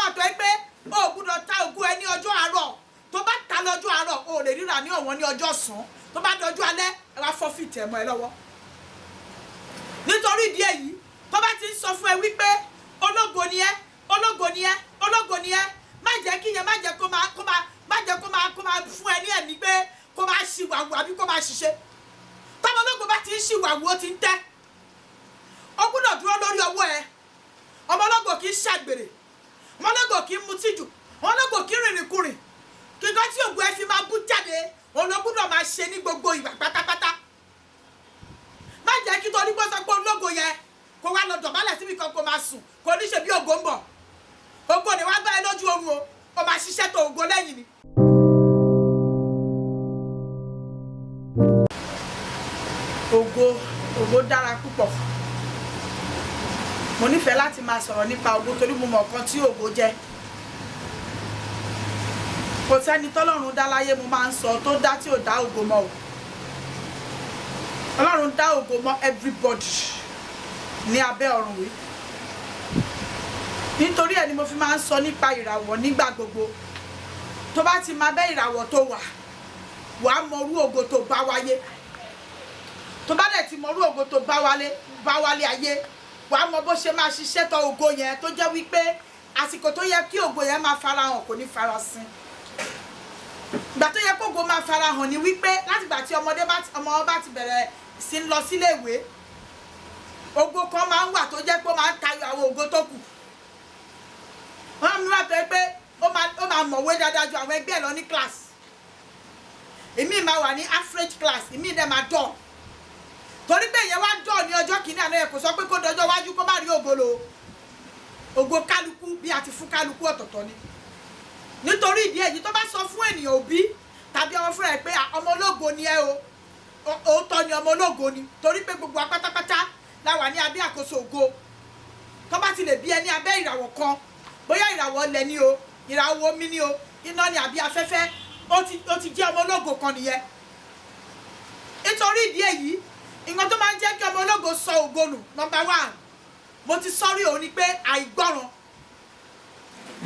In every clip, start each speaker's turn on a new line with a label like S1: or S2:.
S1: wà tó ẹ pé o ò gbúdọ̀ ta ògo ẹ ní ọjọ́ àárọ̀. Tó bá ta lọ́jọ́ àárọ̀, o ò lè ríra ní ọ̀wọ́n ní ọjọ́ ọ̀sán. Tó bá dọjọ́ alẹ́, ẹ wá forfeit ẹ̀ mọ́ ẹ lọ́wọ́. Nítorí ìdí èyí, tó bá ti ń sọ fún ẹ wípé ológo ni ẹ, ológo ni ẹ, ológo ni ẹ, má jẹ́ kí yẹn, má jẹ́ kó máa kó máa má jẹ́ kó máa fún ẹ ní ẹ̀mí pé kó máa ṣìwàwù àbí kó máa ṣiṣẹ́. Tọ́mọ ológo bá ti ń ṣìwàwù, ó ti ń tẹ́. O gbúdọ̀ dúró lórí ọwọ́ ẹ. Ọmọ ológo kì í ṣàgbèrè, ọmọ ológo kì í mutí jù, ọmọ ológo kì í rìnrìnkurìn. Kíkọ́ tí ògo ẹ fi máa bú jáde, òun ló gbúdọ̀ máa ṣe ní gbogbo ìgbà pátápátá. Má jẹ́ kí torí pé sọ pé ológo yẹn, kó wá lọ dọ̀bálẹ̀ síbi kan, kó máa sùn, kó ní ṣe bí ògo ń bọ̀. Ògo ni wàá bá ẹ lójú oorun o, ó máa ṣiṣẹ́ tó ògo lẹ́yìn ni. Ògo, ògo dára púpọ̀. Mo nífẹ̀ẹ́ láti máa sọ̀rọ̀ nípa ògo torí mo mọ̀ nǹkan tí ògo jẹ́. Kò sẹ́ni tọ́lọ́run dá láyé, mo máa ń sọ, tó dá tí ò dá ògo mọ́ o. Ọlọ́run dá ògo mọ́ everybody ní abẹ́ ọ̀run wí. Nítorí ẹ̀ ni mo fi máa ń sọ nípa ìràwọ̀ nígbà gbogbo. Tó bá ti máa bẹ́ ìràwọ̀ tó wà, wàá mọrú ògo tó bá wáyé. Tó bá dẹ̀ ti mọrú ògo tó bá wálé ayé, wàá mọ bó ṣe máa ṣiṣẹ́ tọ ògo yẹn, tó jẹ́ wípé àsìkò tó yẹ kí ògo yẹn máa farahàn, kò ní farasin. Ìgbà tó yẹ kó ògo máa farahàn ni wípé látìgbà tí ọmọdé bá ti, ọmọ bá ti bẹ̀rẹ̀ sí ń lọ sílé ìwé, ògo kan máa ń wà tó jẹ́ pé ó máa ń tayọ àwọn ògo tó kù. Wọ́n mú wá tó yẹ pé ó máa mọ̀wé dáadáa ju àwọn ẹgbẹ́ ẹ̀ lọ ní class. Ìmí máa wà ní average class, ìmí dẹ̀ máa dọ̀. Torí pé ìyẹn wá dọ̀ ní ọjọ́ kìíní àná yẹn, kò sọ pé kó dọjọ́ wájú kó má rí ògo lò. Ògo kálukú bí a ti fún kálukú ọ̀tọ̀ọ̀tọ̀ ni. Nítorí ìdí èyí, tó bá sọ fún ènìyàn, òbí tàbí ọmọ fúnra ẹ̀ pé ọmọ ológo ni ẹ o, òótọ́ ni, ọmọ ológo ni, torí pé gbogbo wa pátápátá la wà ní abẹ́ àkóso ògo. Tó bá ti lè bí ẹ ní abẹ́ ìràwọ̀ kan, bóyá ìràwọ̀ ilẹ̀ ni o, ìràwọ̀ omi ni o, iná ni àbí afẹ́fẹ́, ó ti jẹ́ ọmọ ológo kan nìyẹn. Nítorí ìdí èyí, nǹkan tó máa ń jẹ́ kí ọmọ ológo sọ ògo nù, number one, mo ti sọ́rí, òun ni pé àìgbọ́ràn.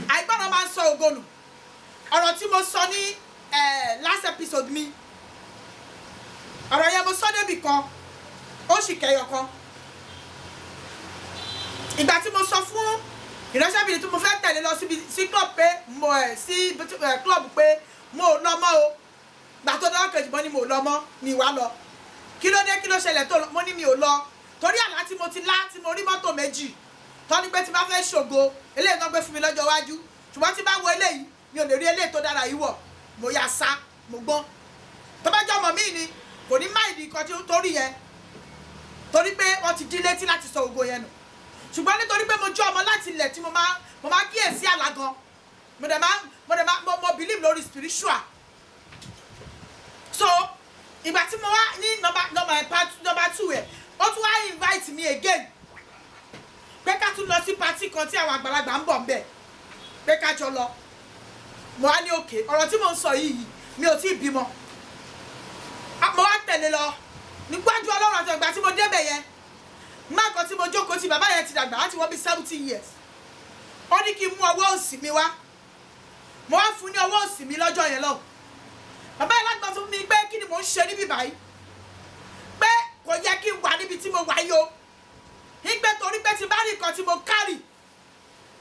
S1: Àìgbọ́ràn máa ń sọ ògo nù. Ọ̀rọ̀ tí mo sọ ní last episode mi, ọ̀rọ̀ yẹn, mo sọ débì kan, ó sì kẹyọ kan. Ìgbà tí mo sọ fún ìránṣẹ́bìnrin tí mo fẹ́ tẹ̀lé lọ síbi sí club pé mo ẹ̀ sí club pé mo ò lọ mọ́ o, gbà tó dọ́wọ́ kejì, mo ní mo ò lọ mọ́, mi wá lọ. Kí ló dé? Kí ló ṣẹlẹ̀? Tó mo ní mi ò lọ torí àlá tí mo ti lá, tí mo rí mọ́tò méjì, tó ní pé tí bá fẹ́ ṣògo, eléyìí tó gbé fún mi lọ́jọ́ iwájú, ṣùgbọ́n tí bá wo eléyìí, mi ò lè rí eléyìí tó dára yìí wọ̀. Mo yà sá, mo gbọ́n. Tó bá jẹ́ ọmọ mi ni, kò ní má ìdí kan tó rí yẹn, torí pé wọ́n ti dín létí láti sọ ògo yẹn nù. Ṣùgbọ́n nítorí pé mo jẹ́ ọmọ láti ilẹ̀ tí mo máa kíyèsí àlá gan, mo dẹ̀ máa mo believe lórí spiritual. So ìgbà tí mo wá ní number part number two ẹ̀, ó tún wá invite me again pé ká tún lọ sí party kan tí àwọn àgbàlagbà ń bọ̀ ń bẹ̀, pé ká jọ lọ. Mo wá ní òkè. Ọ̀rọ̀ tí mo ń sọ yìí, mi ò tí ì bímọ. Mo wá tẹ̀lé lọ nígbàjú Ọlọ́run àti ìgbà tí mo débẹ̀ yẹn, má kan tí mo jókòó tí bàbá yẹn ti dàgbà láti wọ́n bí 70 years. Ó ní kí n mú ọwọ́ òsì mi wá. Mo wá fún ní ọwọ́ òsì mi lọ́jọ́ yẹn lọ. Bàbá yẹn lágbọ́n fún mi pé kí ni mò ń ṣe níbí báyìí, pé kò yẹ kí n wà níbi tí mo wà yìí o, nígbẹ́ torí pé tí bá rí nǹkan tí mo kárì,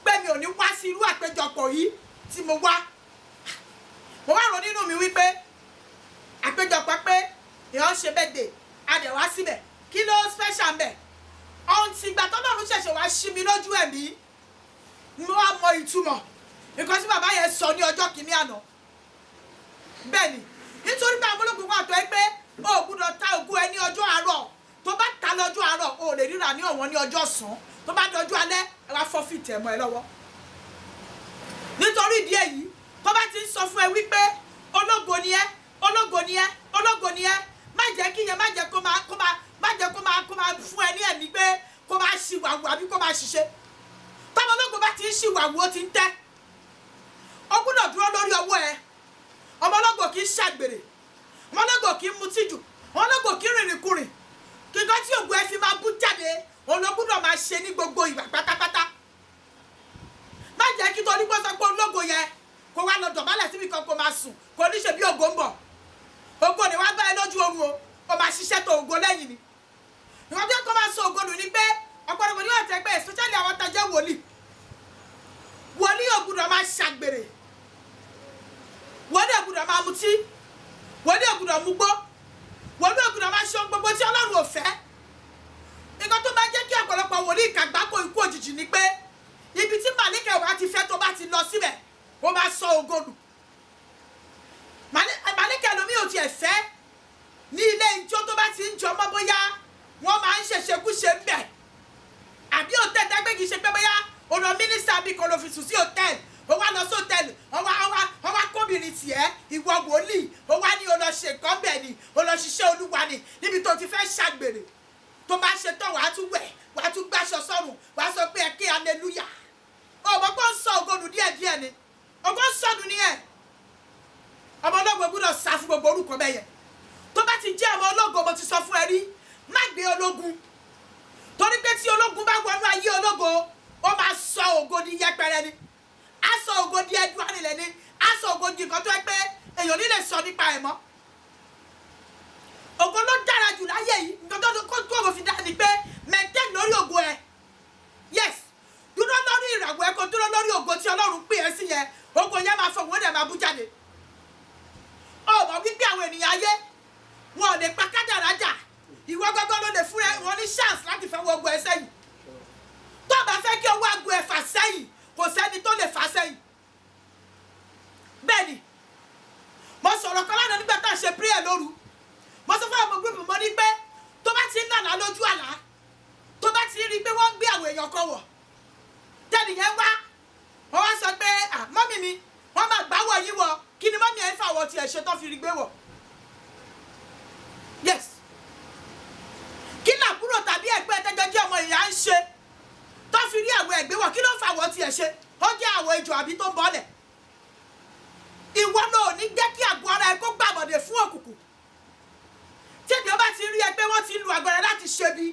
S1: pé mi ò ní wá sí irú àpéjọpọ̀ yìí tí mo wá. Mo wá rò nínú mi wípé àpéjọpọ̀ pé èèyàn ń ṣe birthday, a dẹ̀ wá síbẹ̀, kí ló special ń bẹ̀? Ọ̀hún ti ìgbà tọ́lọ́run ṣẹ̀ṣẹ̀ wá ṣí mi lójú ẹ̀mí, mo wá mọ ìtumọ̀ nǹkan tí bàbá yẹn sọ ní ọjọ́ kìíní àná. Bẹ́ẹ̀ ni, nítorí pé àwọn ológun wà tó ẹ pé o ò gbúdọ̀ ta ògo ẹ ní ọjọ́ àárọ̀. Tó bá ta lọ́jọ́ àárọ̀, o ò lè ríra ní ọ̀wọ́n ní ọjọ́ ọ̀sán. Tó bá dọjọ́ alẹ́, ẹ wá forfeit ẹ̀ mọ́ ẹ lọ́wọ́. Nítorí ìdí èyí, tó bá ti ń sọ fún ẹ wípé ológo ni ẹ, ológo ni ẹ, ológo ni ẹ, má jẹ́ kí yẹn, má jẹ́ kó máa fún ẹ ní ẹ̀mí pé kó máa ṣìwàwù àbí kó máa ṣiṣẹ́. Tọ́mọ ológo bá ti ń ṣìwàwù, ó ti ń tẹ́. O gbúdọ̀ dúró lórí ọwọ́ ẹ. Ọmọ ológo kì í ṣàgbèrè, ọmọ ológo kì í mutí jù, ọmọ ológo kì í rìnrìnkurìn. Kíkọ́ tí ògo ẹ fi máa bú jáde, òun ló gbúdọ̀ máa ṣe ní gbogbo ìgbà pátápátá. Má jẹ́ kí torí pé yẹn, kó wá lọ dọ̀bálẹ̀ síbi kan, kó máa sùn, kó ní ṣe bí ògo ń bọ̀. Ògo ni wá bá ẹ lójú oorun o. Ó máa ṣiṣẹ́ tó ògo lẹ́yìn ni. Ìwọ́n bí kò máa sọ ògo nù ni pé ọ̀pọ̀lọpọ̀ níwọ̀n tẹ́ pé, especially àwọn tá a jẹ́ wòlíì, wòlíì ò gbọ́dọ̀ máa ṣàgbèrè, wòlíì ò gbọ́dọ̀ máa mutí, wòlíì ò gbọ́dọ̀ mugbó, wòlíì ò gbọ́dọ̀ máa ṣe ohun gbogbo tí Ọlọ́run ò fẹ́. Nǹkan tó bá jẹ́ kí ọ̀pọ̀lọpọ̀ wòlíì kàgbákò ikú òjijì ni pé ibi tí màlíkà wà ti fẹ́, tó bá ti lọ síbẹ̀, ó máa sọ ògo nù. Màlíkà lomi ò tiẹ̀ fẹ́ ní ilé ijó tó bá ti ń jọ mọ́ bóyá wọ́n máa ń ṣèṣekúṣe ń bẹ̀, àbí hòtẹ́ẹ̀lì dágbé. Kìí ṣe pé bóyá o lọ mínísítà bí kan ló fi sùn sí hòtẹ́ẹ̀lì, ó wá lọ sí hòtẹ́ẹ̀lì, ó wá kóbìnrin tiẹ̀, ìwọ wòlíì, ó wá ní o lọ ṣe nǹkan bẹ̀ ni, o lọ ṣiṣẹ́ Olúwa ni, níbi tó ti fẹ́ ṣàgbèrè. Tó bá ṣe tán, wàá tún wẹ̀, wàá tún gbàṣọ sọ́rùn, wàá sọ pé ẹ ké hallelujah. Ọmọ kò ń sọ ògo nù díẹ̀díẹ̀ ni, ògo ń sọnù nìyẹn. Ọmọ ológo gbọ́dọ̀ sá fún gbogbo orúkọ bẹ́ẹ̀ yẹn. Tó bá ti jẹ́ ọmọ ológo, mo ti sọ fún ẹ rí, má gbé ológun, torí pé tí ológun bá wọnú ayé ológo, ó máa sọ ògo di yẹpẹrẹ ni, á sọ ògo di ẹdun arinlẹ̀ ni, á sọ ògo di nǹkan tó yẹ pé èèyàn ní lè sọ nípa ẹ̀ mọ́. Ògo ló dára jù láyé yìí. Nǹkan tó kó tó ògo fi dá ni pé maintain lórí ògo ẹ. Yes, dúró lórí ìràwọ̀ ẹ, kó dúró lórí ògo tí Ọlọ́run pè ẹ́ sí yẹn. Ògo yẹn máa fọ, òun dẹ̀ máa bú jáde. Ó mọ̀ wípé àwọn ènìyàn ayé wọn ò lè pa kádàrá dà. Ìwọ gbọ́gbọ́ ló lè fún ẹ wọn ní chance láti fẹ́ wọ ogun ẹ sẹ́yìn. Tó o bá fẹ́ kí owó aago ẹ fà sẹ́yìn, kò sẹ́ni tó lè fà sẹ́yìn. Bẹ́ẹ̀ ni mo sọ̀rọ̀ kan lánàá nígbà tá a ṣe prayer lóru. Mo sọ fún àwọn group, mo ní pé tó bá ti ń nàlá lójú àlá, tó bá ti rí i pé wọ́n ń gbé àwọn èèyàn kan wọ̀, tẹ́nìyẹn wá, wọ́n wá sọ pé, "Ah, mummy mi, wọ́n máa gbáwọ̀ yín wọ̀." Kí ni mummy ẹ̀ ń fà wọ̀ tiẹ̀ ṣe tó fi rí gbé wọ̀? Yes, kí làbúrò tàbí ẹ̀gbẹ́ tẹ́jọ́ jẹ́ ọmọ ìyá ń ṣe tó fi rí àwọ̀ ẹ̀gbẹ́ wọ̀? Kí ló ń fa àwọ̀ tiẹ̀ ṣe? Ó jẹ́ àwọ̀ ejò àbí tó ń bọ́lẹ̀? Ìwọ náà ò ní jẹ́ kí àgọ́ ara ẹ kó gbàbọ̀dẹ̀ fún òkùnkùn. Tí ènìyàn bá ti rí ẹ pé wọ́n ti lu àgọ́ rẹ láti ṣe bí